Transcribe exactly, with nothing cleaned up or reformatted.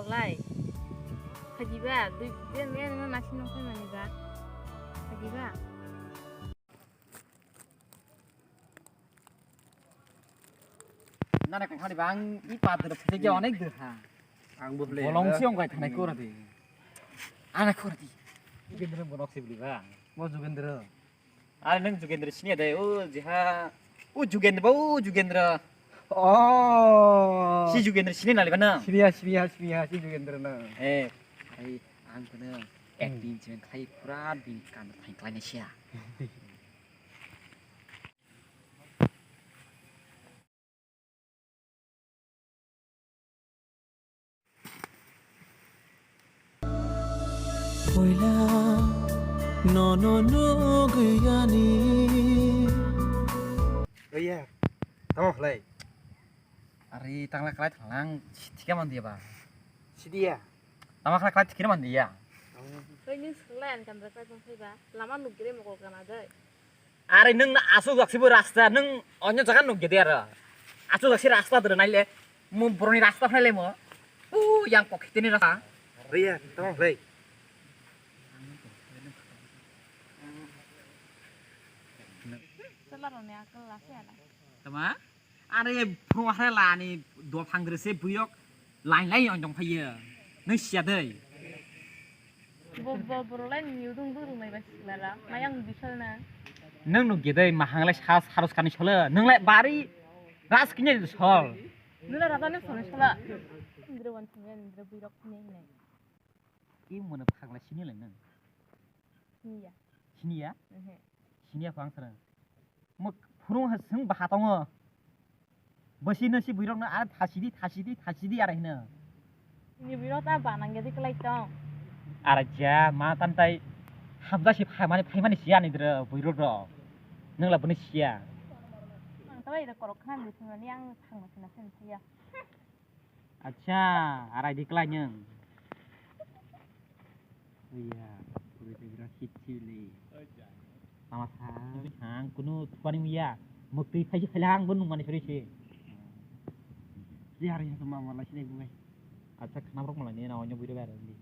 Lai. Khajiba, dui, den, den, no, nasi nong khai mani ba. Khajiba. Nana kong hani bang, i pader phete ge onek dur ha. Ang bo ble. Bolong si ong kai thanai kora di. Ana kora di. Jugendra bonok si bli ba. Mo Jugendra. Are nang Jugendra sini ada, o jiha. O Jugendra ba, o Jugendra. Oh. Si Jugendra sini nali ba nang? Sini ya, sini ya, sini ya, si Jugendra na. Eh, ai ang kena acting chen khai pura bin kan thang klai na sia. Puila nono nugwi ani. Oya, tamo khlai? Ari tangla khlai thanglang, thika mandiya ba? Sidiya. Tama khlai khlai thikira mandiya? Tei nini swlai ani kamra khlai tong phaiba, lama nukgire mokol kana dai. Are nwng na aswk jaksibo rasta, nwng onyo jaga nukgede aro. Aswk jaksi rasta dere naile, mo boroni rasta phaile mo. U yang pokhiteni rasta. Riya, tamo khlai. Tama? Are phung hare lani dophang gre se buyok lain lain ong tong phaiyo. Nwng siya dei. Bo, bo, borok lai ni udung dung rwnai bai sikla ra. Mayang bisal na. Nwng nuk gedei mahang lai sa saros kani solo. Nwng lai bari ras kini sol. Nwng lai raja ni solo solo. Indra wan thangya indra buyok ni hinai. I mona phagla sini lai nwng. Siniya. Siniya? Mhm. Siniya phang sarang. Mok phurung ha sung baha tongo. Basi no si buirok no ar thasidi, thasidi, thasidi ar hino. Ni buirok ta banang gedi kelai tong. Ar ja ma tan tai hamja si phaimani, phaimani siya ni dro buirok ro. Nwng la bini siya. Ang tawai ro korok khan ni thumani ang thang ma sina sen siya. Acha, arai di klai nyeng. Iya, puri te bira hit chili. Tama sa, hang kunu thupani muya. Mukti phai phai hang bun mani suri si. Di hari yang sama malah sini bungai. Acha, khana brok malah ni na onyo buri bayar di.